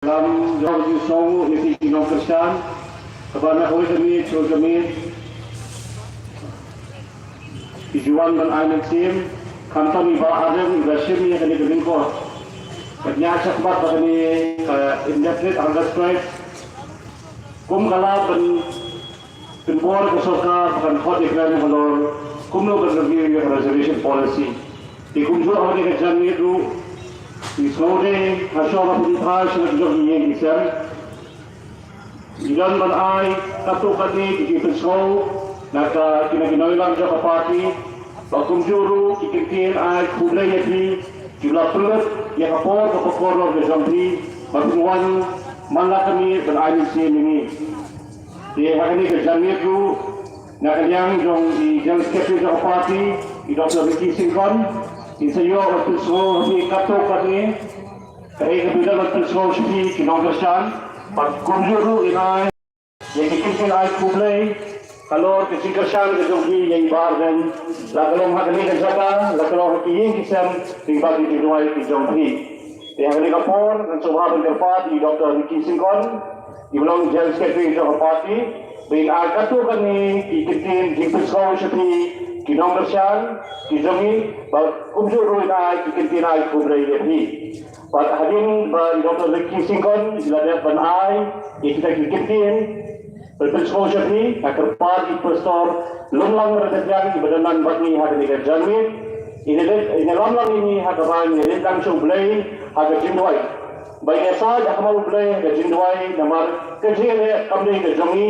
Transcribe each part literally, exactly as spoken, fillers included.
Lam jong ki song ïa ki nongkyrshan, kaba na kawei ka miet sha kawei ka miet ki ju wan ban ai mynsiem, khamtam i Bah Ardent iba shim ïa kane ka lyngkor. Bad ïa shakhmat ba kane ka indefinite hunger strike kum ka lad ban pynbor ka sorkar ba kan khot ïa ka halor kumno ban review ïa ka reservation policy. Te kumjuh ha kane ka janmiet ruh, ngi sngewdei ha shuwa ban pynphai sha la ki jong ki ïing ki sem. Ngi don ban ai katto katne ki jingpynsngew na ka, ki na ki nongïalam jong ka party, ba kumjuh ruh ki kyntien ai khublei ïa phi kiba la pynlut ïa ka por kaba kordor ka jong phi ba phin wan man la ka miet ban ai mynsiem ïa ngi. Te ha kane ka janmiet ruh, na ka liang jong i General Secretary jong ka party, i Doctor Ricky Syngkon, ngin sa ïoh ban pynsngew ha phi katto katne kaei kaba i don ban pynsngew sha phi ki nongkyrshan. Bad kumjuh ruh in ai ïa ki kyntien ai khublei halor ka jingkyrshan ka jong phi ïa i Bah Ardent, la ka long ha kane ka jaka, la ka long ha ki ïing ki sem, lyngba ki jingduwai ki jong phi. Te ha kane ka por ngan sngewbha ban kyrpad ïa i Doctor Ricky Syngkon, iba long General Secretary jong ka party, ba in ai katto katne ki kyntien jingpynsngew sha phi ki nongkyrshan ki jong ngi, bad kumjuh ruh in ai ki kyntien ai khublei ïa phi. Bad hadien ba i Doctor Ricky Syngkon i la dep ban ai ïa kita ki kyntien ban pynsngew sha phi, nga kyrpad ïa i Pastor Longlang Markatïang iba don lang bad ngi ha kane ka janmiet, in ïa leit, in ïalam lang ïa ngi ha kaba ngin ïaleit lang sha U Blei ha ka jingduwai. Ba ngin ïasaid ha khmat U Blei ha ka jingduwai, namar ka jingïaleh kam dei ka jong ngi,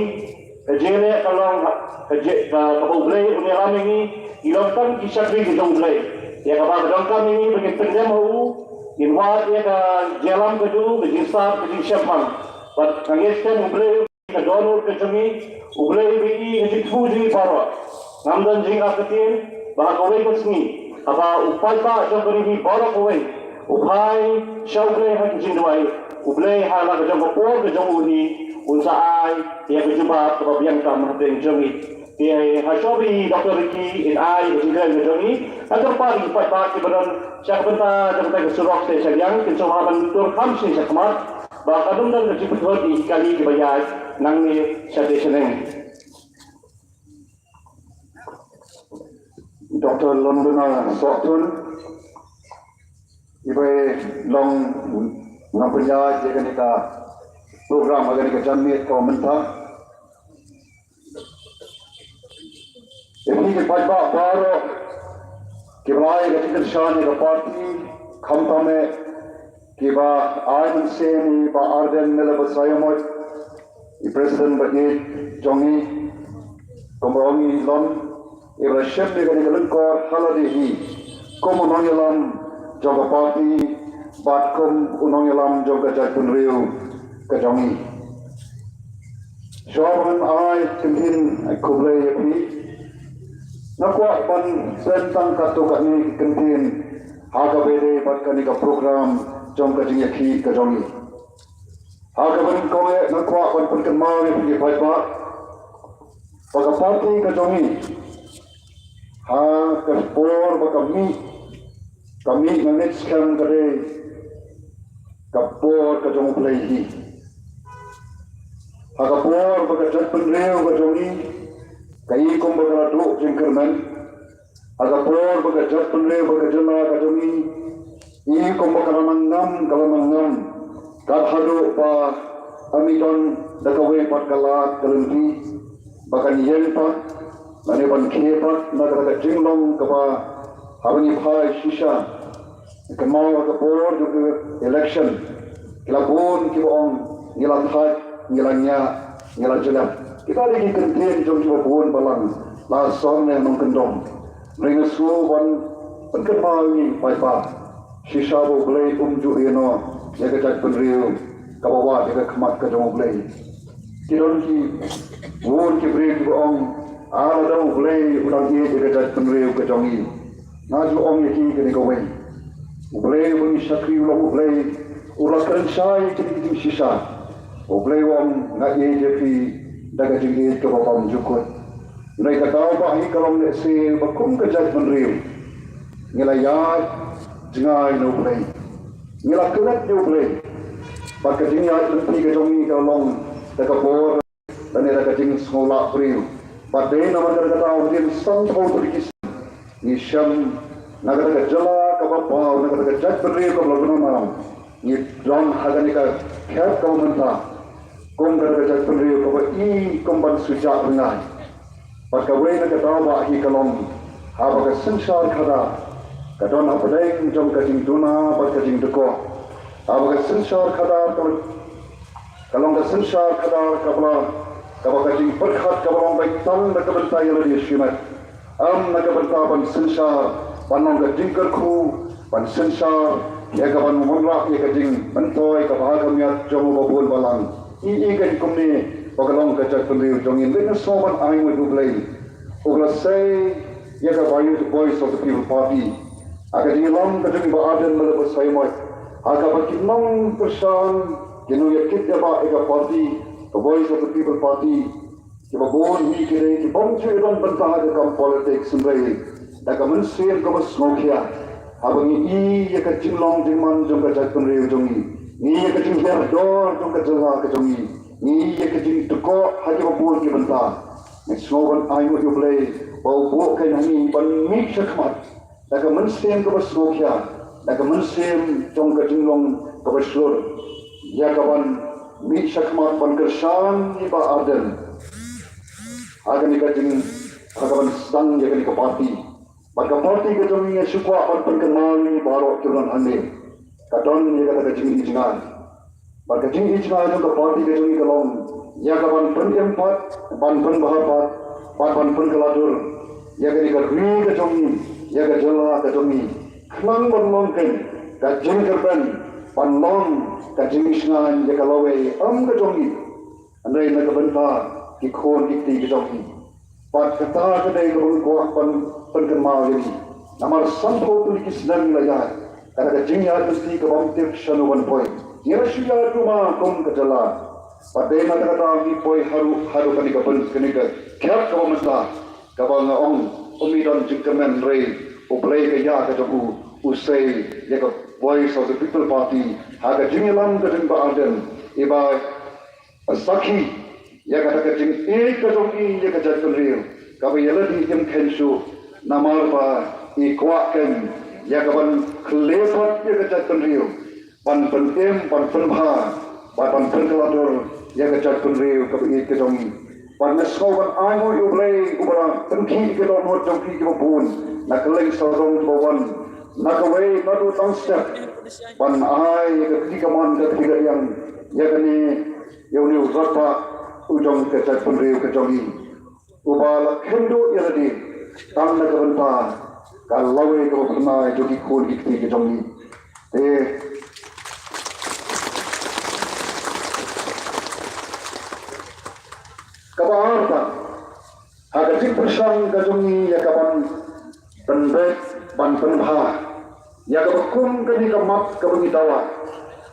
ka jingïaleh ka long ha, ka jing, ka, kaba U Blei un ïalam ïa ngi, ngi long tang ki shakri ka jong U Blei. Ïa kaba ka donkam ïa ngi ba ngin pyndem ha u, ngin wad ïa ka jingïalam ka jong u, ka jingsap, ka jingshemphang. Bad nga ngeit skhem U Blei ka dohnud ka jong ngi, U Blei ba i ka jingthmu jong ngi baroh. Ngam don jingïarap ktien ba ha kawei ka sngi haba u paidbah jong ka ri hi baroh kawei u phai sha U Blei ha ka jingduwai, U Blei ha la ka jong ka por ka jong u hi un sa ai ïa ka jubab kaba biang tam hapdeng jong ngi. Te ha shuwa ba i Doctor Ricky in ai ïa ka jingkren ka jong ngi, nga kyrpad ïa ki paidbah kiba don sha ka bynta jong ka surok te sha liang, kin sngewbha ban tur kham sha khmat ba kan ym don ka jingpynthoh ïa ki kali kiba ïaid nangne sha te shaneng. Doctor Londona Sohtun, iba long nongpynïaid ïa kane ka program ha kane ka janmiet kaba mynta. Ïa phi ki paidbah baroh kiba la ai ka jingkyrshan ïa ka party, khamtam eh kiba ai mynsiem ïa i Bah Ardent Miller Basaiawmoit, i President ba ïeit jong ngi, kumba ong i Lon, iba la shim ïa kane ka lyngkor ha lade hi kum u nongïalam jong ka party bad kum u nongïalam jong ka jaitbynriew ka jong ngi. Shuwa ban ai kyntien khublei ïa phi, nga kwah ban send tang katto katne ki kyntien ha kaba ïadei bad kane ka program jong ka jingïakhih ka jong ngi. Ha kaba nyngkong eh nga kwah ban pynkynmaw ïa phi ki paidbah ba ka party ka jong ngi ha ka por ba ka mih, ka mih nga ngeit skhem ka dei ka por ka jong U Blei hi. Ha ka por ba ka jaitbynriew ka jong ngi ka i kumba ka la duh jingkyrmen, ha ka por ba ka jaitbynriew, ba ka jylla ka jong ngi i kumba ka la nang ngam, ka la nang ngam, kat haduh ba ym don da kawei pat ka lad ka lynti ba kan ïeng pat lane ban khie pat na kata ka jinglong kaba haba ngi phai shisha. Kynmaw ha ka por jong ka election, ki la bun kiba ong ngi la thait, ngi la ñiah, ngi la jlep. Kita dei ki kyntien jong kiba bun balang la song ne nongkyndong. Hynrei nga sngew ban pynkynmaw ïa ngi paidbah shisha ba U Blei um ju ïehnoh ïa ka jaitbynriew kaba wad ïa ka khmat ka jong U Blei. Ki don ki bun ki briew kiba ong, ah, lada U Blei u dang ïeit ïa ka jaitbynriew ka jong ngi. Nga ju ong ïa ki kane kawei. U Blei uba ngi shakri u long U Blei uba la kren shai ïa kine ki jingshisha. U Blei u ong nga ïeit ïa phi da ka jingïeit kaba bymjukut. Hynrei ka daw ba hi ka long lehse ba kum ka jaitbynriew ngi la ïaid jngai na U Blei. Ngi la klet ïa U Blei. Bad ka jingïaid lynti ka jong ngi ka long da ka bor lane da ka jingsngewlah briew. Bad dei namar kata ka daw hadien sanphew tylli ki snem ngi shem na kata ka jylla kaba paw, na kata ka jaitbynriew kaba la bynrap, ngi don ha kane ka khep kaba mynta kum kata ka jaitbynriew kaba i kum ban shu jah rngai. Bad kawei na ka daw ba hi ka long haba ka synshar khadar ka don hapdeng jong ka jingduna bad ka jingdkoh. Haba ka synshar khadar ka, ka long ka synshar khadar kaba la, kaba ka jingpyrkhat kaba long beit tang na ka bynta ïa lade shimet. Ym na ka bynta ban synshar ban long ka jingkyrkhu, ban synshar ïa ka ban wanrah ïa ka jingmyntoi kaba ha ka miat jong u babun balang. I i kan kumne ba ka long ka jaitbynriew jong ngi. Leit na sngewbha ban ai nguh ïa U Blei uba la sei ïa ka Voice of the People Party. Ha ka jingïalam ka jong i Bah Ardent ba la ba sei mo, ha kaba ki nongkyrshan ki nongïakit ïa ba ïa ka party, ka Voice of the People Party, kiba bun hi ki dei ki bym ju don bynta ha ka kam politics, hynrei da ka mynsiem kaba sngewkhia haba ngi i ïa ka jinglong jingman jong ka jaitbynriew jong ngi, ngi i ïa ka jinghiar dor jong ka jylla ka jong ngi, ngi i ïa ka jingdkoh ha kiba bun ki bynta. Ngi sngewbha ban ai nguh ïa U Blei ba u buh kein ha ngi ban mih shakhmat da ka mynsiem kaba sngewkhia, da ka mynsiem jong ka jinglong kaba shlur, ïa ka ban mih shakhmat ban kyrshan ïa i Bah Ardent ha kane ka jing, ha ka ban sdang ïa kane ka party. Bad ka party ka jong ngi, nga shu kwah ban pynkynmaw ïa ngi baroh kiba don hangne, ka don ïa kata ka jingïohi jngai. Bad ka jingïohi jngai jong ka party ka jong ngi ka long ïa ka ban pynim pat, ban pynbha pat, bad ban pynkylla dur ïa kane ka ri ka jong ngi, ïa ka jylla ka jong ngi, khnang ban long kein ka jingkyrmen, ban long ka jingshngaiñ ïa ka lawei, ym ka jong ngi, hynrei na ka bynta ki khun ki kti ki jong ngi. Bad kata ka dei kaba nga kwah ban pynkynmaw ïa ngi. Namar sanphew tylli ki snem ngi la ïaid, kata ka jingïaid lynti kaba ym tip shano ban poi. Ngi la shu ïaid ruma kum ka jylla. Bad dei na kata ka daw ngi poi haduh, haduh kane ka pyn, kane ka khep kaba mynta, kaba nga ong, um i don jingkyrmen, hynrei U Blei ka ïa ka jong u, u sei ïa ka Voice of the People Party ha ka jingïalam ka jong i Bah Ardent, iba sakhi ïa kata ka jingïeit ka jong i ïa ka jaitbynriew, kaba ïa lade im kheiñ shuh, namar ba i kwah kein ïa ka ban khleh pat ïa ka jaitbynriew, ban pynim, ban pynbha, bad ban pynkylla dur ïa ka jaitbynriew kaba ïeit ka jong i. Bad nga sngew ban ai nguh ïa U Blei uba la pynkhih ïa ka dohnud jong phi kiba bun na kylleng sawdong kiba wan na kawei naduh tang step, ban ai ïa ka kti kamon, ka kti kadiang ïa kane, ïa une u rangbah u jong ka jaitbynriew ka jong ngi, uba la kynduh ïa lade tang na ka bynta ka lawei kaba phyrnai jong ki khun ki kti ki jong ngi. Te kaba ar pat, ha ka jingpyrshang ka jong ngi ïa ka ban pynbeit, ban pynbha ïa kaba kum kane ka map kaba ngi dawa,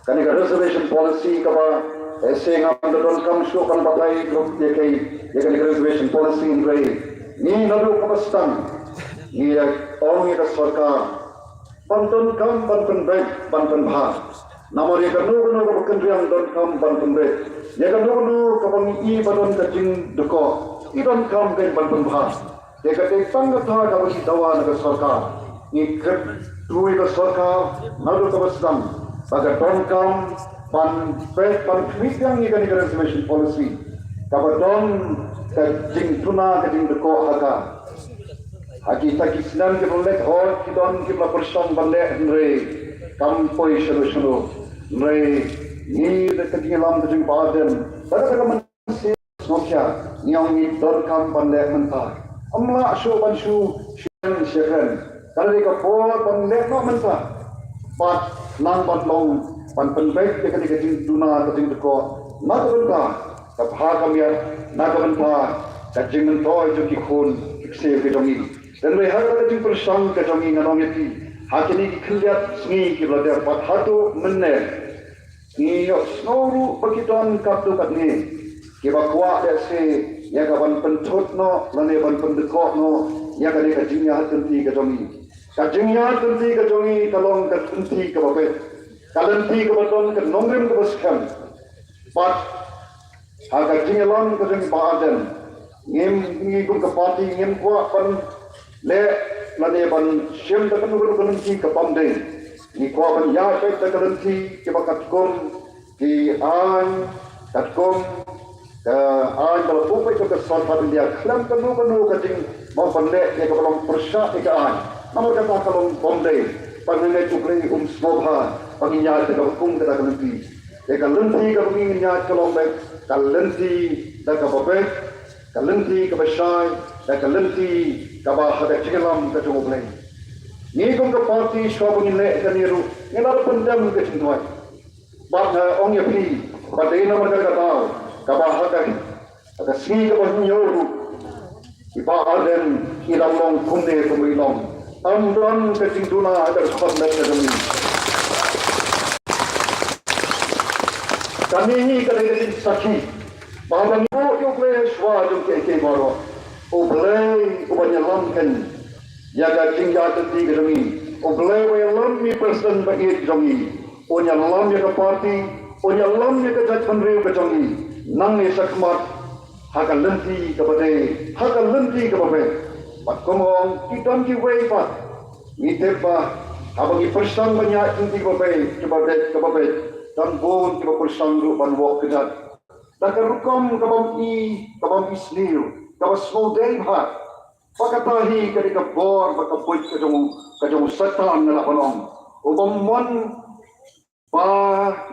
kane ka reservation policy kaba, eh, shisha ngam da donkam shuh ban batai ïa ka, ïa kane ka reservation policy, hynrei ngi naduh kaba sdang ngi ïa ong ïa ka sorkar ban donkam ban pynbeit, ban pynbha. Namar ïa kano kano kaba kynriang donkam ban pynbeit. Ïa kano kano kaba ngi i ba don ka jingdkoh, i donkam kein ban pynbha. Te ka dei tang kata kaba ngi dawa na ka sorkar. Ngi kyntu ïa ka sorkar naduh kaba sdang ba ka donkam ban peit, ban khmih biang ïa kane ka reservation policy kaba don ka jingduna, ka jingdkoh ha ka. Ha kita ki snem kiba la leit, hooid ki don kiba la pyrshang ban leh, hynrei kam poi shano shano. Hynrei ngi da ka jingïalam ka jong i Bah Ardent, da ka, da ka mynsiem sngewkhia, ngi ong ngi donkam ban leh mynta. Ym lah shuh ban shu shu shu kren. Ka dei ka por ban leh noh mynta. Bad nang ban long, ban pynbeit ïa kane ka jingduna, ka jingdkoh na ka bynta ka bha ka miat, na ka bynta ka jingmyntoi jong ki khun ki ksiew ki jong ngi. Te hynrei ha ka jingpyrshang ka jong ngi, ngan ong ïa phi, ha kine ki khyndiat sngi kiba la dep bad haduh mynne, ngi ïohsngew ruh ba ki don katto katne kiba kwah lehse ïa ka ban pynthut noh lane ban pyndkoh noh ïa kane ka jingïaid lynti ka jong ngi. Ka jingïaid lynti ka jong ngi ka long ka lynti kaba beit. Ka lynti kaba don ka nongrim kaba skhem. Bad ha ka jingïalam ka jong i Bah Ardent, ngim, ngi kum ka party ngim kwah ban leh lane ban shim da kano kano ka lynti ka bym dei. Ngi kwah ban ïaid da ka lynti kaba katkum ki aiñ, katkum ka aiñ ba la buh beit da ka sorkar India, khlem kano kano ka jing, bym ban leh ïa kaba long pyrshah ïa ka aiñ. Namar kata ka long bym dei. Bad nga ngeit U Blei um sngewbha ba ngin ïaid da kaba kum kata ka lynti. Ïa ka lynti kaba ngin ïaid ka long beit ka lynti da kaba beit, ka lynti kaba shai, da ka lynti kaba ha ka jingïalam ka jong U Blei. Ngi kum ka party shuwa ba ngin leh kane ruh ngi la da pyndem ka jingduwai. Bad nga ong ïa phi ba dei namar kata ka daw kaba ha ka, ha ka sngi kaba hynñiew ruh i Bah Ardent i dang long kumne kumba i long. Ym don ka jingduna ha ka dkhot met ka jong ngi. Kane hi ka dei ka jingsakhi ba haba ngi buh ïa U Blei shuwa jong kiei kiei baroh, U Blei uba ïalam kein ïa ka jingïaid lynti ka jong ngi. U Blei uba ïalam i President ba ïeit jong ngi, un ïalam ïa ka party, un ïalam ïa ka jaitbynriew ka jong ngi nangne shakhmat ha ka lynti kaba dei, ha ka lynti kaba beit. Bad kumba ong, ki don kiwei pat, ngi tip ba haba ngi pyrshang ban ïaid lynti kaba beit, kaba beit, kaba beit, don bun kiba pyrshang ruh ban wad kjat da ka rukom ka bym i, ka bym isniew, kaba sngewdei bha. Ba kata hi ka dei ka bor bad ka buit ka jong, ka jong u Soitan, nga lah ban ong, uba mon ba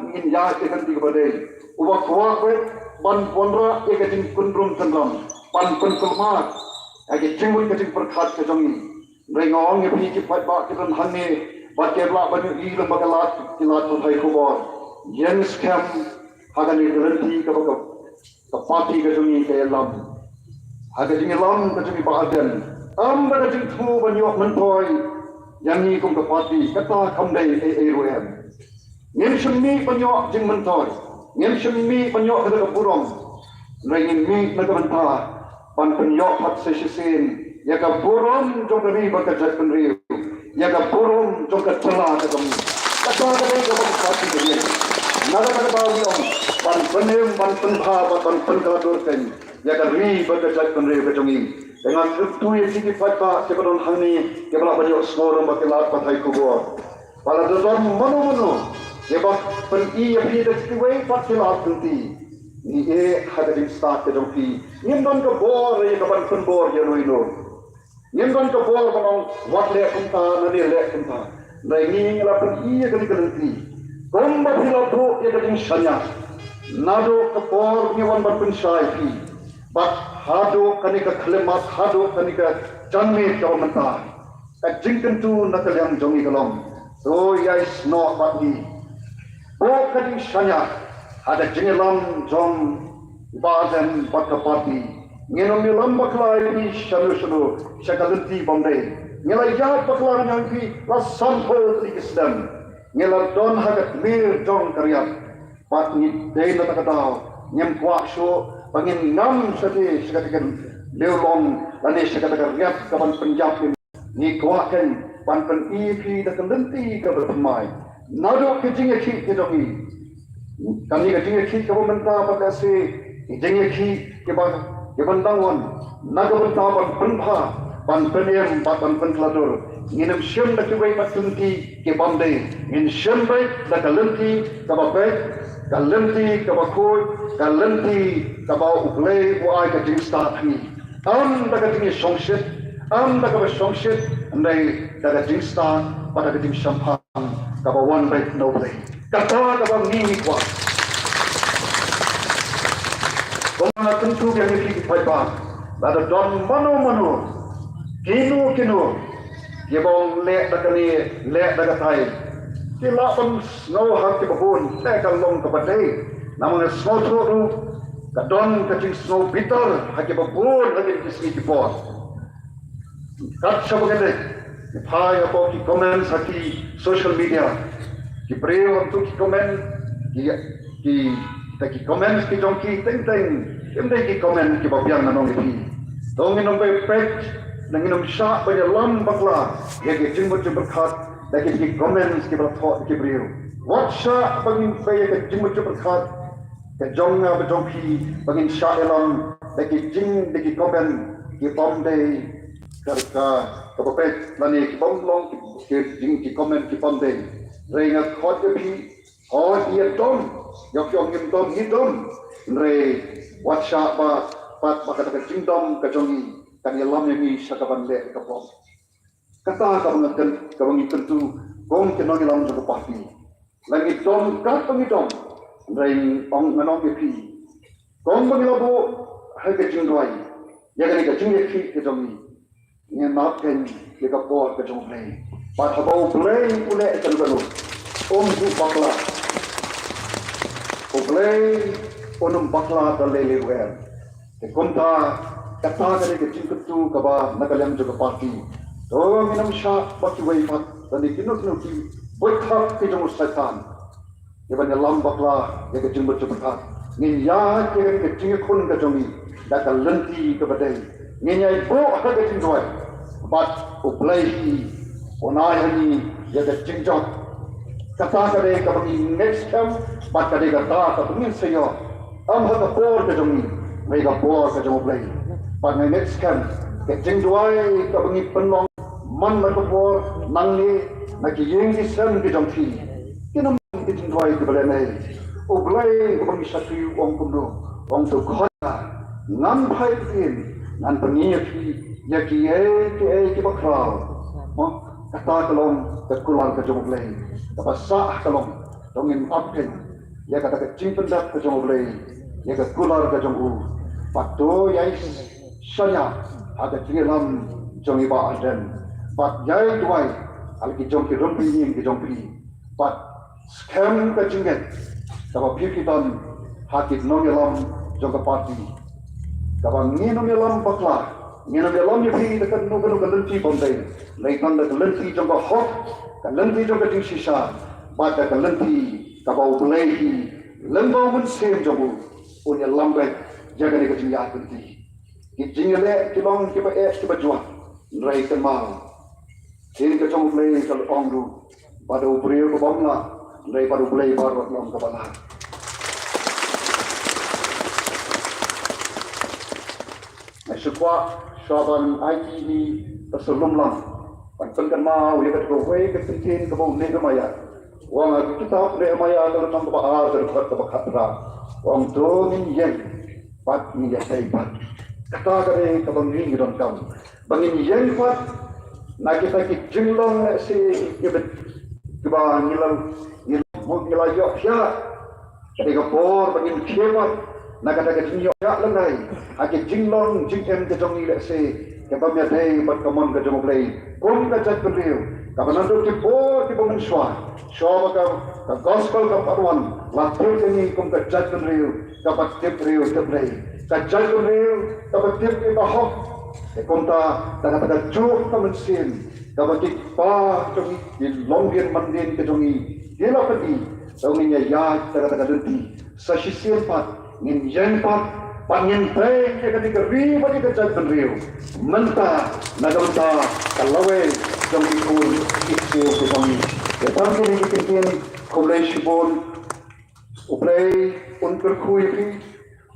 ngin ïaid ïa ka lynti kaba dei, uba kwah beit ban wanrah ïa ka jingkynrum kynram, ban pynkulmar ïa ka jingmut ka jingpyrkhat ka jong ngi. Hynrei nga ong ïa phi, ki paidbah ki don hangne bad ki lah ban ïohi lem bad ki lad, ki lad pathai khubor. Ïeng skhem ha kane ka lynti kaba ka, ka party ka jong ngi ka ïalam. Ha ka jingïalam ka jong i Bah Ardent, ym da ka jingthmu ban ïoh myntoi ïa ngi kum ka party, kata kam dei ei ei ruh em. Ngim shym mih ban ïoh jingmyntoi, ngim shym mih ban ïoh kata ka burom. Hynrei ngin mih na ka bynta ban pynïoh pat sa shisien ïa ka burom jong ka ri bad ka jaitbynriew, ïa ka burom jong ka jylla ka jong ngi. Kata ka dei kaba ka party ka dei. Na kata ka daw ngi ong ban pynim, ban pynbha bad ban pynkylla dur kein ïa ka ri bad ka jaitbynriew ka jong ngi. Te nga kyntu ïa phi ki paidbah kiba don hangne, kiba lah ban ïohsngew ruh bad ki lad pathai khubor, ba lada don mano mano kiba pyni ïa phi da kiwei pat ki lad lynti, ngi ïeh ha ka jingstad ka jong phi. Ngim don ka bor ïa ka ban pynbor ïa uno uno. Ngim don ka bor ban ong wat leh kumta, nane leh kumta. Hynrei ngi la pyni ïa kane ka lynti kumba phi la buh ïa ka jingshaniah. Naduh ka por ba ngi wan ban pynshai phi bad haduh kane ka khyllipmat, haduh kane ka janmiet kaba mynta, ka jingkyntu na ka liang jong ngi ka long, to ïai snoh bad ngi. Buh ka jingshaniah ha ka jingïalam jong i Bah Ardent bad ka party. Ngin ym ïalam bakla ïa phi shano shano sha ka lynti bym dei. Ngi la ïaid bakla ïa phi la sanphew tylli ki snem. Ngi la don ha ka tmier jong ka riat. Bad ngi dei na kata ka daw ngim kwah shuh ba ngin ngam shatei sha kata ka liewlong lane sha kata ka riat ka ban pynïap ïa ngi. Ngi kwah kein ban pyni ïa phi da ka lynti kaba thymmai. Naduh ka jingïakhih ka jong ngi, kane ka jingïakhih kaba mynta bad lehse ka jingïakhih kiba, kiban dang wan na ka bynta ban pynbha, ban pynim bad ban pynkylla dur, ngin ym shim da kiwei pat ki lynti ki bym dei. Ngin shim beit da ka lynti kaba beit, ka lynti kaba khuid, ka lynti kaba U Blei u ai ka jingstad ha ngi. Ym da ka jingïashongshit, ym da kaba shongshit, hynrei da ka jingstad bad da ka jingshemphang kaba wan beit na U Blei. Kata kaba ngi ngi kwah. Kumba nga kyntu biang ïa phi ki paidbah, lada don mano mano, kino kino, kiba ong leh da kane, leh da katai, ki lah ban sngew ha kiba bun leh ka long kaba dei. Namar nga sngewthuh ruh ka don ka jingsngew bitar ha kiba bun ha kine ki sngi ki por. Kat shaba nga leit, ngi phai hapoh ki comments ha ki social media, ki briew hangto ki comment, ki, ki, kita ki comments ki jong ki teng teng kim dei ki comment kiba biang, ngan ong ïa phi. To ngin ym peit, ngin ym shah ban ïalam bakla ïa ki jingmut jingpyrkhat da ki, ki comments kiba la thoh da ki briew. Wat shah ba ngin peit ïa ka jingmut jingpyrkhat ka jong nga bad jong phi, ba ngin shah ïalam da ki jing, da ki comment ki bym dei, ka, ka, kaba peit lane ki bym long ki, ki jing, ki comment ki bym dei. Hynrei nga khot ïa phi, hooid, ïa dom, ïa ki ong ngim dom, ngi dom. Hynrei wat shah ba, pat ba kata ka jingdom ka jong ngi kan ïalam ïa ngi sha kaban leh ka bom. Kata kaba nga kyn, kaba ngi kyntu kum ki nongïalam jong ka party. La ngi dom katba ngi dom, hynrei ong, ngan ong ïa phi, kum ba ngi la buh ha ka jingduwai ïa kane ka jingïakhih ka jong ngi, ngin ap kein ïa ka por ka jong U Blei. Bad haba U Blei u leh kano kano, um ju bakla. U Blei un ym bakla da lei lei ruh em. Te kumta, kata ka dei ka jingkyntu kaba na ka liang jong ka party. To ngin ym shah ba kiwei pat lane kino kino ki bit thap ki jong u Soitan, ïa ban ïalam bakla ïa ka jingmut jingpyrkhat. Ngin ïaid ïa ka jingïakhun ka jong ngi da ka lynti kaba dei. Ngin ïai buh ha ka jingduwai. Bad U Blei hi un ai ha ngi ïa ka jingjop. Kata ka dei kaba ngi ngeit skhem, bad ka dei kata kaba ngin sa ïoh. Ym ha ka por ka jong ngi, hynrei ka por ka jong U Blei. Bad nga ngeit skhem ka jingduwai kaba ngi pynlong man la ka por nangne na ki ïing ki sem ki jong phi, kin ym ki jingduwai kiba lehnoh. U Blei uba ngi shakri u ong kumno, u ong to khot ïa nga, ngan phai ktien, ngan pyni ïa phi ïa kiei kiei kiba khraw. Mo, kata ka long ka kular ka jong U Blei. Kaba sah ka long, to ngin ap kein ïa kata ka jingpyndep ka jong U Blei, ïa ka kular ka jong u. Bad to ïai shaniah ha ka jingïalam jong i Bah Ardent. Bad ïai duwai ha la ki jong ki rympei ki jong phi. Bad skhem ka jingngeit kaba phi phi don ha ki nongïalam jong ka party, kaba ngin ym ïalam bakla, ngin ym ïalam ïa phi da kano kano ka lynti bym dei, hynrei tang da ka lynti jong ka hok, ka lynti jong ka jingshisha, bad da ka lynti kaba U Blei hi lyngba U Mynsiem jong u un ïalam beit ïa kane ka jingïaid lynti. Ki jingïaleh ki long kiba eh kiba juat, hynrei kynmaw, ktien ka jong U Blei ka la ong ruh, ba da u briew ba bym lah, hynrei ba da U Blei baroh long kaba lah. Nga shu kwah shuwa ban aiti ïa ka shlem lang, ban pynkynmaw ïa kata kawei ka ktien kaba u Nehemiah u ong ha ka kitab Nehemiah ka lynnong kaba ar, ka dkhot kaba khatphra. U ong to ngin ïeng bad ngin ïatai bad. Kata ka dei kaba ngi ngi donkam, ba ngin ïeng pat na kita ki jinglong lehse kiba, kiba ngi la, ngi la, ngi la ïoh thiah. Ka dei ka por ba ngin khie pat na kata ka jingïoh thiah lyngngai ha ki jinglong jingim ka jong ngi lehse kaba ym ïadei bad ka mon ka jong U Blei. Kum ka jaitbynriew kaba naduh ki por kiba mynshuwa, shuwa ba ka, ka gospel ka pat wan, la tip ïa ngi kum ka jaitbynriew kaba tip briew tip Blei, ka jaitbynriew kaba tip ïa ka hok. Te kumta, da kata ka juk ka mynsiem kaba ki kpa jong ngi, ki longdien mandien ka jong ngi ki la pyni, to ngin ïa ïaid da kata ka lynti. Sa shisien pat ngin ïeng pat, bad ngin peit ïa kane ka ri bad ïa ka jaitbynriew mynta, na ka bynta ka lawei jong ki khun ki ksiew ki jong ngi. Ïa tang kine ki ktien, khublei shibun. U Blei un kyrkhu ïa phi.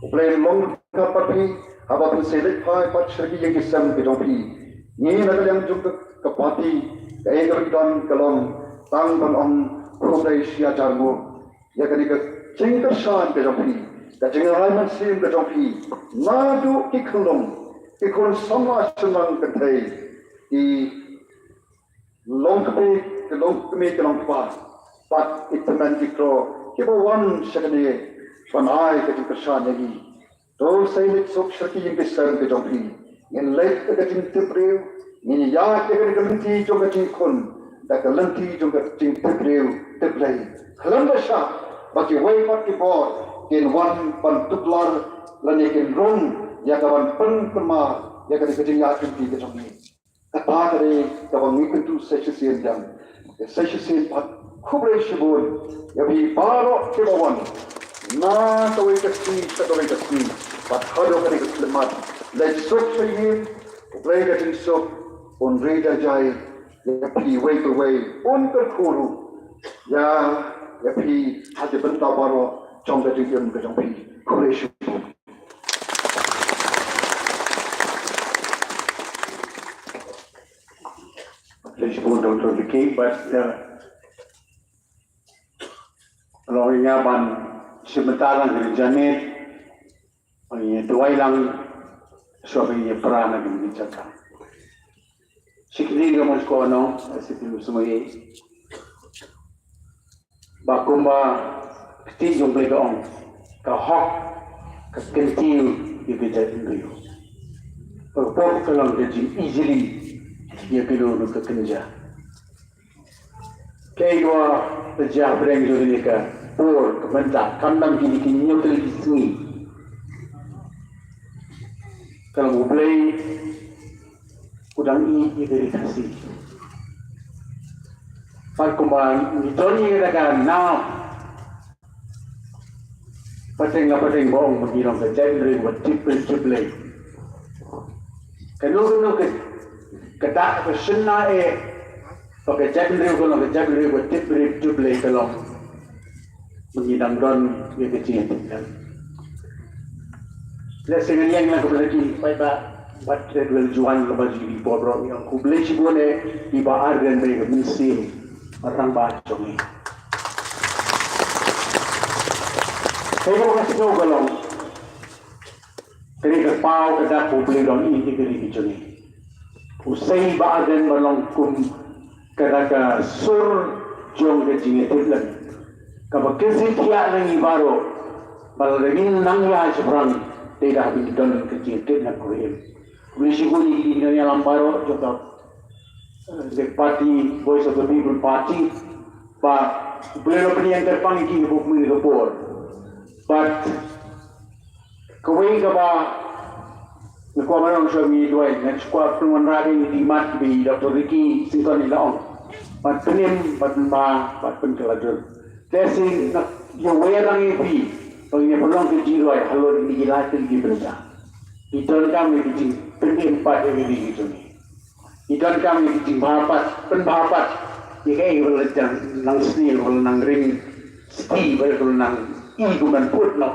U Blei un long ryngkat bad phi haba phin sa leit phai pat sha ki ïing ki sem ki jong phi. Ngi na ka liang jong ka, ka party, kaei kaba ngi don ka long tang ban ong khublei shi hajar nguh ïa kane ka jingkyrshan ka jong phi, ka jingai mynsiem ka jong phi, naduh ki khyllung, ki khun samla shynrang kynthei, ki longkmie, ki longkmie ki longkpa, bad ki tymmen ki kro kiba wan sha kane ban ai ka jingkyrshan ïa ngi. To sa leit suk sha ki ïing ki sem ki jong phi. Ngin leit da ka jingtip briew, ngin ïaid da ka lynti jong ka jingkhun, da ka lynti jong ka jingtip briew tip Blei. Khlem da shah ba kiwei pat ki bor kin wan ban tuklar lane kin rung ïa ka ban pynkynmaw ïa ka, ka jingïaid lynti ka jong ngi. Kata ka dei kaba ngi kyntu sa shisien, ïa sa shisien pat khublei shibun ïa phi baroh kiba wan na kawei ka sngi sha kawei ka sngi, bad haduh kane ka khyllipmat. Leit suk sha ïing, U Blei ka jingsuk un ri da jai ïa phi uwei pa uwei, un kyrkhu ruh ïa ïa phi ha ki bynta baroh jong ka jingim ka jong phi. Khublei shibun. Khublei shibun Doctor Ricky, bad, uh, long ïa ban shim bynta lang ka jingïaid. Ba ngin ïa duwai lang shuwa ba ngin ïa pra na kane ka jaka. Shi kyndiat ka mut ko nong, eh, shi kyndiat sngewbha. Ba kumba ka ktien jong U Blei ka ong, ka hok ka kyntiew ïa ka jaitbynriew. Ka pop ka long ka jing easily ïa ka long ka kynja. Kaei kaba la jia hapdeng jong kane ka por, ka bynta, khamtam kine ki hynñiew tylli ki sngi. Ka long U Blei u dang ïeit ïa ka ri Khasi. Bad kumba ngi don ïa ka nam pateng la pateng ba ong ba ngi long ka jaitbynriew ba tip rit tip Blei. Kano kano ka, ka dak ka shynna eh ba ka jaitbynriew ka long ka jaitbynriew ba tip rit tip Blei ka long ba ngi dang don ïa ka jingïatip. Lehse ngan ïeng lang ka bynta ki paidbah bad Treadwell Joan kaba ju ïa ki por baroh ngi ong khublei shibun eh i Bah Ardent ba ïa ka mynsiem ba rangbah jong ngi. Kaei kaba nga sngew ka long kane ka paw ka dak U Blei u dang ïeit ïa ka ri ka jong ngi. U sei Bah Ardent ba long kum ka dak ka sur jong ka jingïatiplem kaba kynshew thiah na ngi baroh. Ba lada ngin nang ïaid shaphrang dei da kaba ngin don ka jingïatiplem kaba im. Khublei shibun ïa ki nongïalam baroh jong ka, eh, ka party, Voice of the People Party, ba U Blei u la pynïeng kyrpang ïa ki ha kane ka por. Bad kawei kaba nga kwah ban ong sha ngi duwai, nga kwah pynwanrah ïa ngi ki mat kiba i Doctor Ricky Syngkon i la ong, ban pynim, ban pynbha, ban pynkylla dur. Te shisien nga ïa wei lang ïa phi ba ngin ïa pynlong ka jingduwai halor kine ki lai tylli ki bynta. Ngi donkam ïa ka jingpynim pat ïa ka ri ka jong ngi. Ngi donkam ïa ka jingbha pat, pynbha pat ïa kaei kaba la nang sniew, kaba la nang ring sdie, kaba la nang i kumban put noh.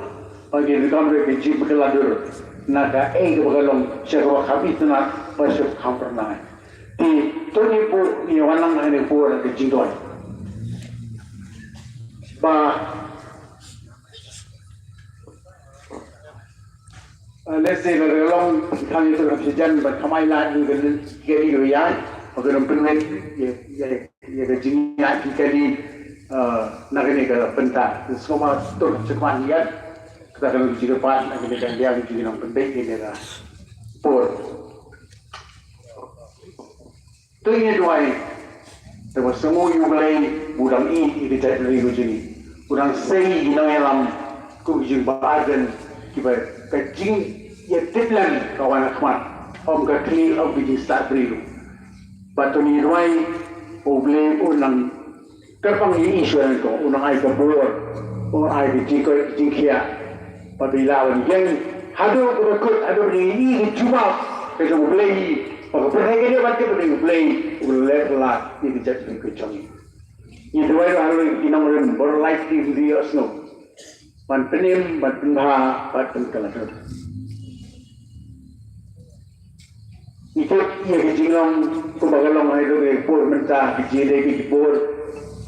Ba ngi donkam ruh ïa ka jingpynkylla dur na kaei kaba ka long sha kaba kham itynnad bad sha kaba kham phyrnai. Te to ngin ïa wan lang ha kane ka por ka jingduwai. Ba Ah, lehse la ka long kham ïa ka long sha jan bad kham ai lad ïa ka kali ka ïaid ba ka long pynleit ïa ïa ïa ka jingïaid ki kali, ah, na kane ka bynta. Sngewbha tur sha khmat ïa kata ka long jingkyrpad na kane ka liang jong ki nongpynbeit kane ka por. To ngin ïa duwai. Te ba sngew ïa U Blei ba u dang ïeit ïa ka jaitbynriew ka jong ngi. U dang sei ïa ki nongïalam kum ki jong Bah Ardent kiba ka jingïatiplem ka wan ha khmat. Ym ka khlieh, ym ka jingstad briew. Bad to ngin ïa duwai ba U Blei un nang kyrpang ïa i shuwa nyngkong, un nang ai ka bor, un nang ai ka jingkoit ka jingkhiah. Bad ba i lah ban ïeng haduh kaba kut, haduh ba i ïohi ka jubab ka jong U Blei, ba ka pyrthei ka dei ban tip ba dei U Blei uba la leh la ïa ka jaitbynriew ka jong ngi. Ngi duwai ruh halor ki nongrim baroh lai ki, ki ïohsngew ban pynim, ban pynbha, ban pynkylla dur. Ngi tip ïa ka jinglong kumba ka long ha kane ka por mynta, ka jingïadei bad ki bor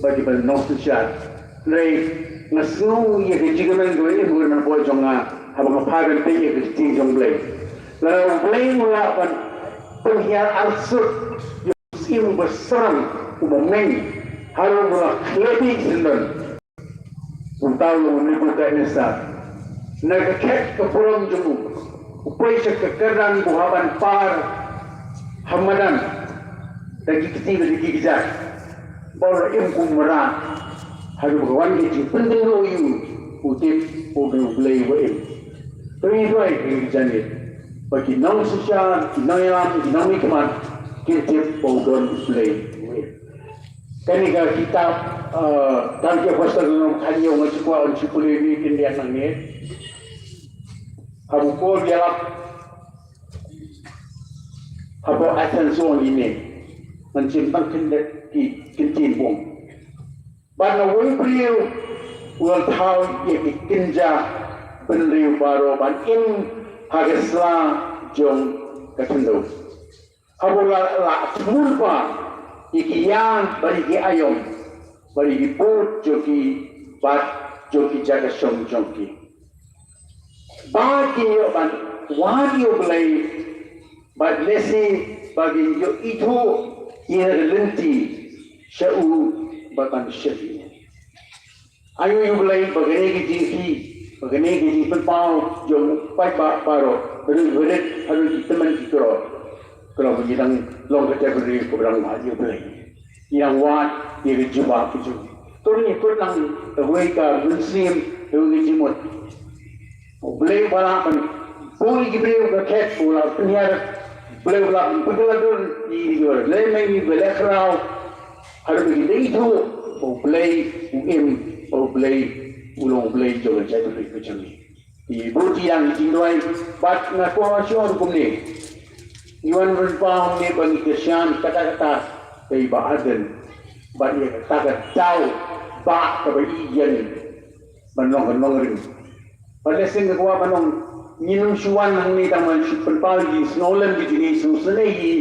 bad kiba nongsynshar. Hynrei nga sngew ïa ka jingkmen kaba im ha ka mynsiem jong nga haba nga phai ban peit ïa ka ktien jong U Blei. Lada U Blei u lah ban pynhiar arsut ïa u syiem uba srang, uba meng, haduh ba la khleh beit syndon. Uta u long u Nebukadnesar. Na ka khet ka burom jong u, u poi sha ka kyrdan ba u hap ban par ha madan da ki kti bad da ki kjat. Ba u la im kum u mrad haduh ba ka wan ka jingpynthikna ïa u, u tip ba u don U Blei uba im. To ngin duwai ha kane ka janmiet ba ki nongsynshar, ki nongïalam, ki nongmihkhmat kin tip ba u don U Blei uba im. Kane ka kitab, eh, Kam ki Apostol lynnong khathynñiew, nga shu kwah ban shu pule ïa kane ka khyndiat nangne. Haba u Paul u ïalap hapoh Athens u ong ine. Ngan shim tang khyndiat ki ktien ba u ong. Bad na uwei u briew u la thaw ïa ki kynja bynriew baroh ban im ha ka sla jong ka khyndew. Haba u la, la thmu lypa ïa ki ïa bad ïa ki aïom bad ïa ki bud jong ki bad jong ki jaka shong jong ki. Ba kin ïoh ban wad ïa U Blei bad lehse ba kin ïoh ithuh ïa ka lynti sha u bad ban shakri. Ai nguh ïa U Blei ba kane ka jingkhih, ba kane ka jingpynpaw jong u paidbah baroh, baroh barit, haduh ki tymmen ki kynroh. Ka long ba ngi dang long ka jaitbynriew kaba dang wad ïa U Blei. Ngi dang wad ïa ka jubab ka jong U Blei. To ngin kut lang da kawei ka mynsiem, da kawei ka jingmut. U Blei uba lah ban buh ïa ki briew ka khet, uba lah pynhiar, U Blei uba lah ban pynkylla dur ïa ki briew. Lehse ngi ba leh khraw, haduh ba ki dei ithuh ba U Blei u im, ba U Blei u long U Blei jong ka jaitbynriew ka jong ngi. Ki bun ki ïa ki jingduwai, bad nga kwah shuh ruh kumne. Ngi wan rympei hangne ba ngi kyrshan katta katta ïa i Bah Ardent, bad ïa kata ka daw ba kaba i ïa ngi ban long ka nongrim. Bad lehse nga kwah ban ong, ngin ym shu wan hangne tang ban shu pynpaw ïa ki sngewlem ki jong ngi, sngewsynei ïa ki,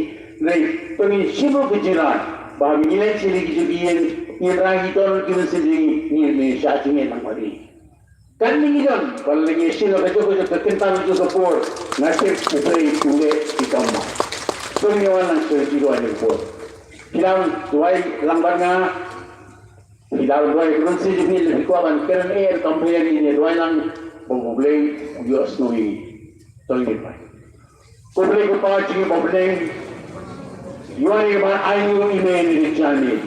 hynrei to ngin shim ruh ka jingrai ba haba ngi leit sha ki jong ki ïing, ngin rai ki don ki mynsiem jong ngi, ngin ym shah jingeh nang ma ngi. Kane ngi don, ba lada ngi shim ka jong ka jong ka kynta ka jong ka por, nga tip U Blei u leh ki kam ma. To ngin wan lang sha ki duwai jong ka por. Phi dang duwai lang bad nga, phi dang duwai ka mynsiem jong phi, lada phi kwah ban kren eh, kam phi ïa ngi duwai lang, ba U Blei u ïohsngew ïa ngi. To ngin duwai. Ko Blei ko Pa jong ngi ba bneng, ïa ngi ban ai nguh ïa me ïa kane ka janmiet.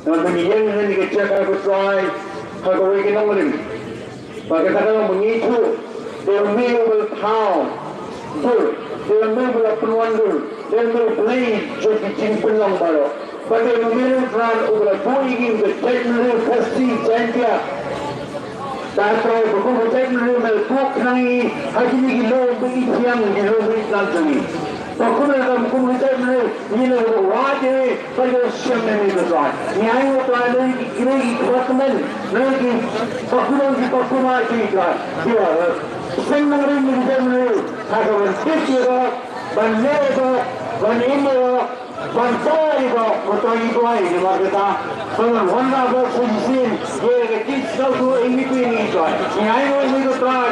Namar ba ngi ïeng ha kane ka jaka ko Trai, ha kawei ka nongrim. Bad kata ka long ba ngi ithuh, dei me uba la thaw dur, dei me uba la pynwan dur, dei me U Blei jong ki jingpynlong baroh. Bad dei me U Blei u Trai uba la buh ïa ngi kum ka jaitbynriew Khasi Jaiñtia. Tang Trai ba kum ka jaitbynriew me la buh khnang ïa ngi ha kine ki lum ba ïeit thiang, ki lum ba ïeit jong ngi. Ba kum ka, kum ka jaitbynriew ngi la wad ïa me, ba ïoh shem ïa me ko Trai. Ngi ai nguh Trai na ki, na ki kpa tymmen, na ki pakunom ki pakumar ki Trai. Ki la seng nongrim ïa ki jaitbynriew ha ka ban tip ïa ka, ban leh ïa ka, ban im ïa ka, ban thaw ïa ka, ko Trai ngi duwai namar kata. Ban wanrah bad sa shisien ïa ka jingkynmaw ïa ngi, ngi duwai ngi Trai. Ngi ai nguh ïa me ko Trai,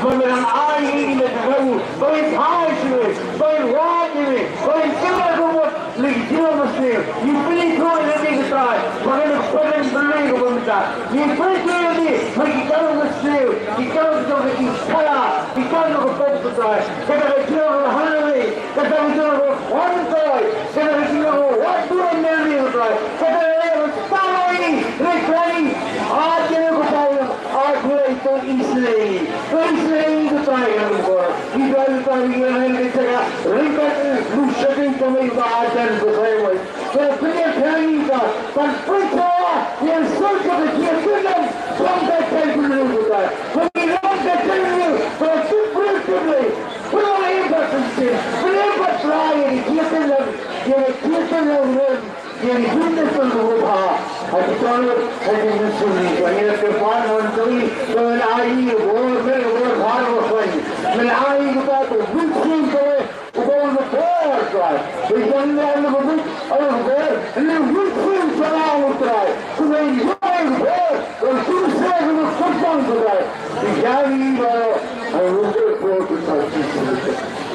ba me dang ai ïa ngi kane ka kabu ba ngin phai sha me, ba ngin wad ïa me, ba ngin kylla ka mut na ki jinglong mynsiem. Ngi pynithuh ïa me ko Trai ba kane ka pyrthei ka long kaba mynta. Ngi pynithuh ïa me ba ki kam ka sniew, ki kam jong ka jingkhlaiñ, ki kam jong ka pop ko Trai. Kata ka jinglong kaba hana me, kata ka jinglong kaba kham Trai, kata ka jinglong kaba wad burom ïa me ko Trai. Kata ka jinglong kaba sah ïa ngi, ïa ngi. Ai ïa me ko Trai, ai ïa me to isynei, to isynei ko Trai ka rum ko. Ngi duwai ko Trai ïa ngi ha kane ka jaka ryngkat u shakri jong me Bah Ardent ko Trai wai. Ko pynïaid pynïaid ka ban pynchawa ïa ka sur jong ka jingïatynnad jong ka jaitbynriew ko Trai. Ko ngi long ka jaitbynriew ba tip briew tip Blei. Pynlong ïa ka system, pynlong ïa ka trai ïa ka jingïatynnad, ïa ka jingïatynnad ïa ka jingïatynnad ruh ha ki tnat, ha ki mynsiem. Ko ngi la kyrpad na u Trai, ko ngi la ai ïa ka bor, me la bor bha ko Trai. Me la ai ïa ka bor, mynsiem ko Uba u la bor Trai. Ba ïa ngi ïa u la bor, u la bor, u la bor jong nga u Trai. Kumba ïa u la bor, u la bor sha u la kyrpang Trai. Ïa ngi baroh, u la bor Trai.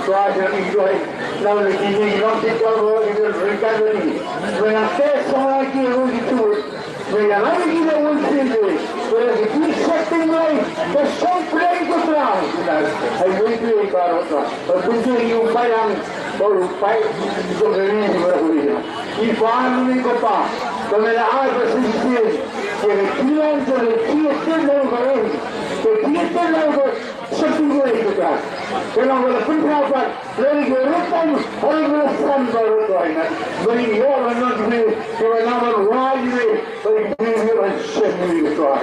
Trai ïa ngi Trai. Na u la ki ngi long ki Trai baroh ki la ryngkat ïa ngi. Ba nang te sa ki ru ki tu. Ba ïa ngi ki la wan sien de. Ba ïa ki tu sa ting lai. Ba shong pyrshah ko Trai. Ai wei tu baroh Trai. Ba pynjah ïa u paidbah, ba u paidbah jong ka ri jong ka ri. Ngi pan ngi ko Pa, ba me la ai ba shisien, ïa ka jingïalang jong ka jingïatynnad ka ri, ka jingïatynnad ka shakri ko Trai. Ka long ba la pynpaw pat, la ri ko rutan, la ri ko san baroh Trai. Ba ngi ïoh ban long ki briew kiba nang ban wai ïa ngi, ba ngi briew ban shem ïa ngi Trai.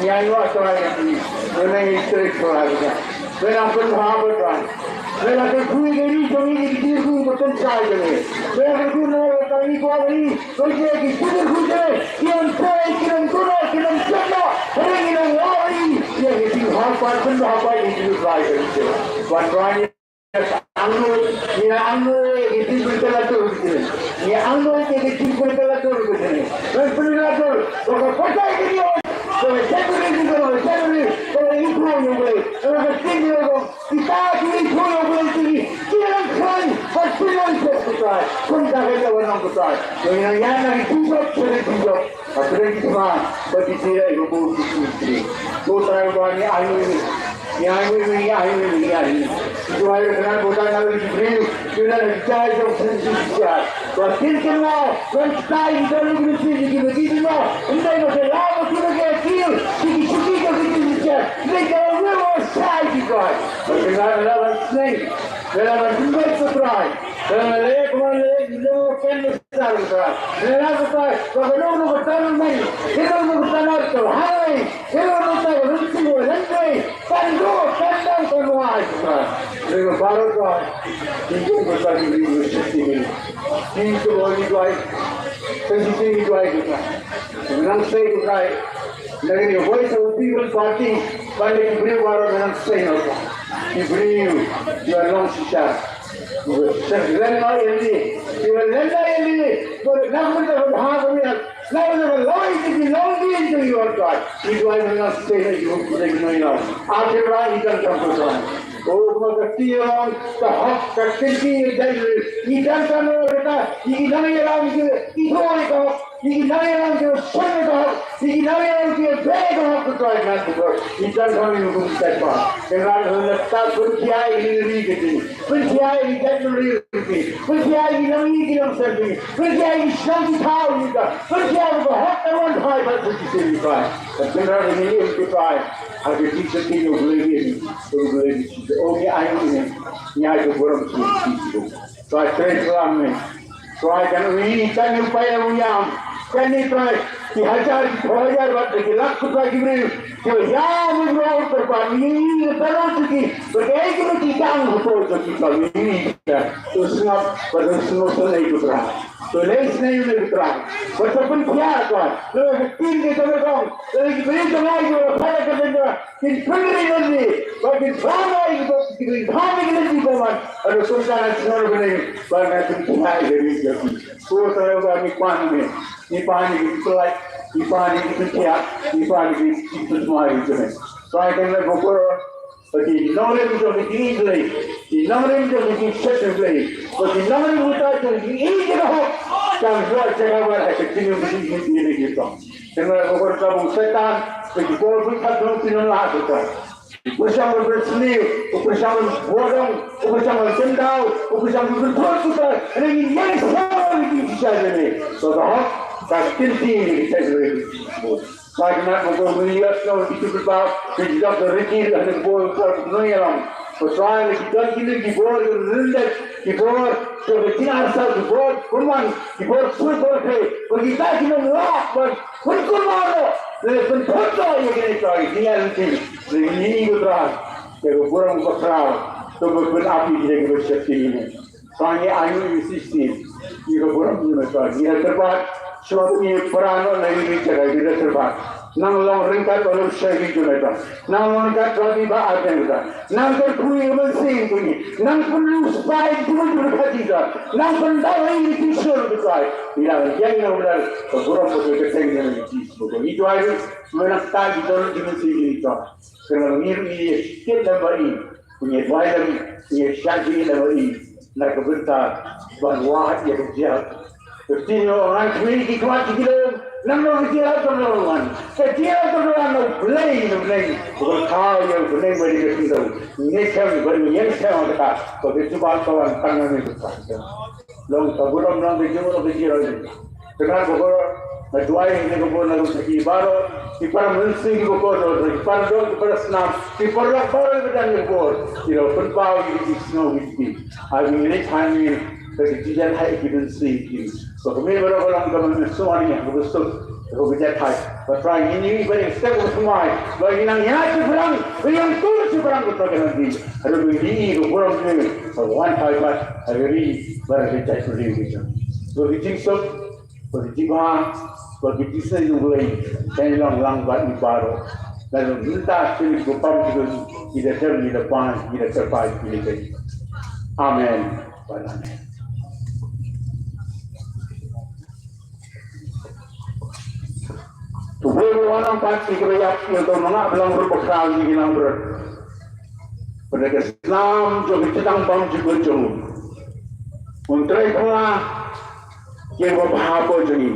Ngi ai nguh Trai ïa ngi. Ngi nang ïa trei Trai ïa ngi. Ngi nang pynbha ba Trai. Ngi nang pynbha ïa ngi jong ngi ki jingkyrkhu ba pynshai jong ngi. Ngi nang pynbha na ka ngi kwah ngi. Ngi ïa ki jingkyrkhu jong ngi. Ki nang trei, ki nang duna, ki nang jana. Hynrei ngi nang wad ïa ngi. Ïa ngi jingkyrkhu ba pynbha ba ngi jingkyrkhu Trai jong ngi. Ba Trai Angno, ngi angno ïa ki jingpynkylla dur ki jong ngi. Ngi angno ïa ki jingpynkylla dur ki jong ngi. Ban pynkylla dur, ba ka pyrthei ka ïoh, ba ka jaitbynriew, ba ka jaitbynriew, ba ka ïingkhuh ïa U Blei, ba ka ktien ïa U Blei, kita ki ïingkhuh ïa U Blei ki, ki nang khlaiñ, ban pynlong ïa U Trai. Kumta ka ïoh ban long U Trai. Ngi nang ïa na ki jingpynkylla dur ki jong ngi. Hapdeng ki thma ba ki tiar ïa ka bor ki shu ki. Ko Trai Uba, ngi ainguh ïa ngi, ngi ainguh ïa ngi, ngi ainguh ïa ngi, ngi ainguh ïa ngi. Ki duwai ïa ka kynhun ba Trai, na ki briew ki don ha ki jaka jong ki shu ki tiar. Ba kin kynmaw, ban kyntait ïa ki don ha ki mynsiem, ïa ki ba ki kynmaw. Ym dei ba ki la ba ki ba ki tiar, ïa ki shu ki jong ki shu ki tiar. Ym dei ka la ba shai ki Trai. Ba ki la ba la ban sneng, ba la ban sneng ko Trai. Ba la leh ko la leh, ym dei ba ken Sar ka, nela ka, ka ka nong nong ka tan mai, ka nong nong ka tan ar ka hai, ka nong nong ka rin si wa ren mai, tan do, tan dang, tan wai ka. Ren ka baroh ka, ki ki ka ta ki ri ki shakti ni. Ki ki wa ni duai, ka ki ki ni duai ka. Nang sei ka kai, nang ni Voice of People Party, ban ni ki briew baroh nang sei na ka. Ki briew, ki wa long shisha. Ki wa len na ïa lade, ki wa len na ïa lade, ba na ka bynta ka bha ka miat, na ka bynta ka lawei ka jinglong dien jong ngi Trai. Ngi duwai ba nang stay na jong ngi, ngi duwai. Ati Trai ngi donkam ko Trai. O kumba ka ktien ong, ka hok ka kynti ïa jai ngi donkam ko Trai. Ngi nang ïalam ki, ki duwai ka hok. Ngi nang ïalam ki shen ka hok, ngi nang ïalam ki be ka hok, ko Trai Trai ko Trai. Ngi donkam ïa ngi kum Trai Trai. Trai Trai, la ta pynkhia ïa ngi ri ki ti, pynkhia ïa ngi jait ngi ri ki ti, pynkhia ïa ngi nang ïa ki nang ser ki, pynkhia ïa ngi shnong ki thaw ïa ka, pynkhia ïa ka hok ka wan thai ba ki ti Trai. Ka Trai Trai ngi ïa ki Trai. Ha ki ti sa ki ngi ïa ki, ïa ki, ïa ki. O ngi ai ngi, ngi ai ka burom ki ti. Trai Trai Trai ngi. Trai kan ri, kan ri paya ru yam. Kan ri Trai, ki hajar, ki phew hajar bad ki lak ki Trai ki briew. Ki yam ru ru Trai, ni ni ni Trai ki. Bad ki ki ki kang ru ru ki Trai ni. To sngap, bad to sngap to lei Trai. To lei snei lei Trai. Bad to pynkhia Trai. Lo ki tin ki Trai kong. Lo ki briew Trai ki paya ka Trai. Kin pynri lynti, ba kin pham ïa ki, ba kin pham ïa ki lynti ba man. Ado kumta na shnong bneng, ba na kin pham ïa ki lynti. Ko Trai ba ngi pan ngi, ngi pan ïa ki pynlait, ngi pan ïa ki pynthiah, ngi pan ïa ki pynsmai ïa ki. Trai kan leh bukor, ba ki nongrim jong ki ïeit Blei, ki nongrim jong ki shet Blei, ba ki nongrim uta jong ki ïeit ki hok, kan buh jaka ba ha ka jingim ki ïeit ki tong. Tengah ko ko ta bang setan, ko ko ko ta bang tin la ko ta. Ko shang ko sni, ko shang bodong, ko shang kendau, ko shang ko ko ta. Ni ni ni sa ni ni sa ni. So da ha, ta tin tin ni sa ni. Ka na ko ko ni ya so ki tu ba, ki da ko ri ki ni ko ko no ya lam. Ko sa ni ki da ki ni ki bo ri de, ki bo, so ki na sa ki bo, ko man, ki bo, ko ko ke, ko ki ta ki no la, ko Pynkulmar noh, leh pynphut noh ïa kine ki ïa lynti. Leh ngi ngi ko Trai, te ko burom ko Trai, to ko pynap ïa kine ki bad sheptieng ïa ngi. Trai ngi ainguh ïa ngi shisien, ïa ko burom ïa ngi Trai, ngi da kyrpad, shuwa ngi para noh na ngi ngi jaka ngi da kyrpad. Nang long ryngkat ba long shai ngi jong ngi Trai. Nang long ryngkat Trai ba ar ngi Trai. Nang kyrkhu ïa ka mynsiem jong ngi. Nang pynlut spah ïa ka jingmut jong ka party Trai. Nang pyndap ïa ka jingshur Trai. Ïa ngi ïa ngi nang bynta ka burom ka kyrteng jong ngi. Ngi duwai ruh, me nang kta ki don ki mynsiem ki Trai. Kynmaw ngi ruh ngi ïa ki lem ba i. Ngi duwai lem, ngi shah jingim lem ïa i na ka bynta ban wad ïa ka jingïaid. Ka ktien ngi ong, ngan khmih ki khmat ki jingim, nangno ki jingïaid, nangno ngan. Ka jingïaid, nangno ngan, U Blei, U Blei. U Blei ka ïa U Blei, U Blei ka ktien. Ngi shem, U Blei ngi shem kata. Ka jubab ka wan tang ngi ka. Long ka burom, long ka jingmut, long ka jingïaid. Kane ka por, nga duwai ïa kane ka por na ka bynta ki baroh, ki para mynsiem ki ba kordor, ki para doh, ki para snam, ki para lok baroh ki ba don ha kane ka por, ki la pynpaw ïa ki jingsngew ki jong ki. Ai ngi leit ha ngi, ka jingïaid ha ki mynsiem ki. Ba kumne baroh ka long ka mynsiem ha ngi, ka ba suk, ka ba jait ha. Ba Trai ngi ngi ba dei step u smai, ba ngi nang ïa shaphrang, ba ïa tur shaphrang ka Trai ka nang di. Haduh ba ngi ka burom ngi, ka wan ha i bat, ha i ri, ba ka jait ri ngi jong. Ba ki jingsuk, Ba ki jingma, ba ki jingïaseng jong U Blei, kan long lang bad ngi baroh. Lada mynta shisha ki bapam ki don, ki da tem, ki da pan, ki da kyrpad, ki da kyrpad. Amen. Bad amen. To bun u wan pat ki kyrpad, ki da ma nga blang ruh ba khraw ki nang ber. Pada ka snam jong ka jingtang bam jingkut jong u. Un trei pla Ki ba bha bor jong ngi.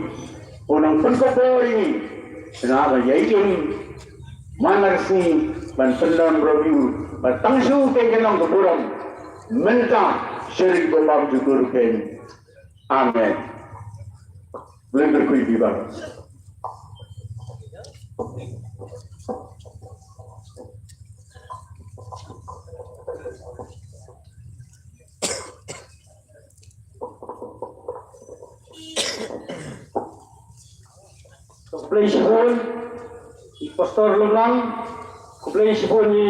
Ko nang pynkob bor ïa ngi. Khnang ba ïa ngi man la ka sngi ban pyndon briew, ban tang shu keiñ ka nong ka burom. Mynta sha ri ba bam jukut keiñ. Amen. Blei kyrkhu ïa phi baroh. Khublei shibun i Pastor Lumlang, khublei shibun i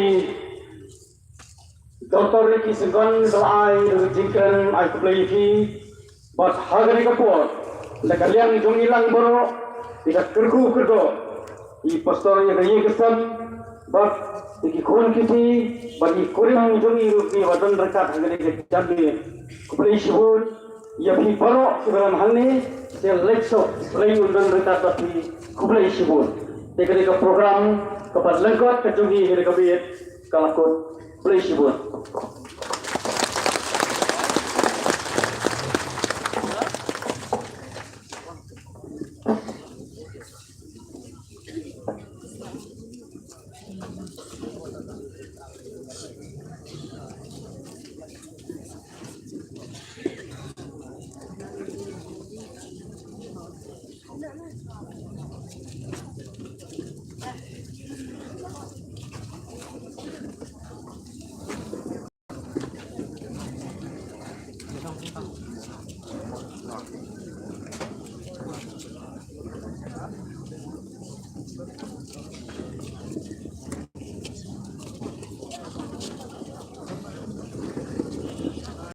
Doctor Ricky Syngkon, ba la ai da ka jingkren, ai khublei ïa phi. Bad ha kane ka por, na ka liang jong ngi lang baroh, ngi da kyrkhu kyrdoh ïa i Pastor ïa ka ïing ka sem, bad ïa ki khun ki kti, bad ïa i kurim jong ngi ruh kiba don ryngkat ha kane ka jingkren. Khublei shibun ïa phi baroh kiba don hangne. Sha leit suk, Blei un don ryngkat bad phi. Khublei shibun. Te kane ka program kaba lyngkot ka jong ngi ha kane ka miet ka la kut. Khublei shibun.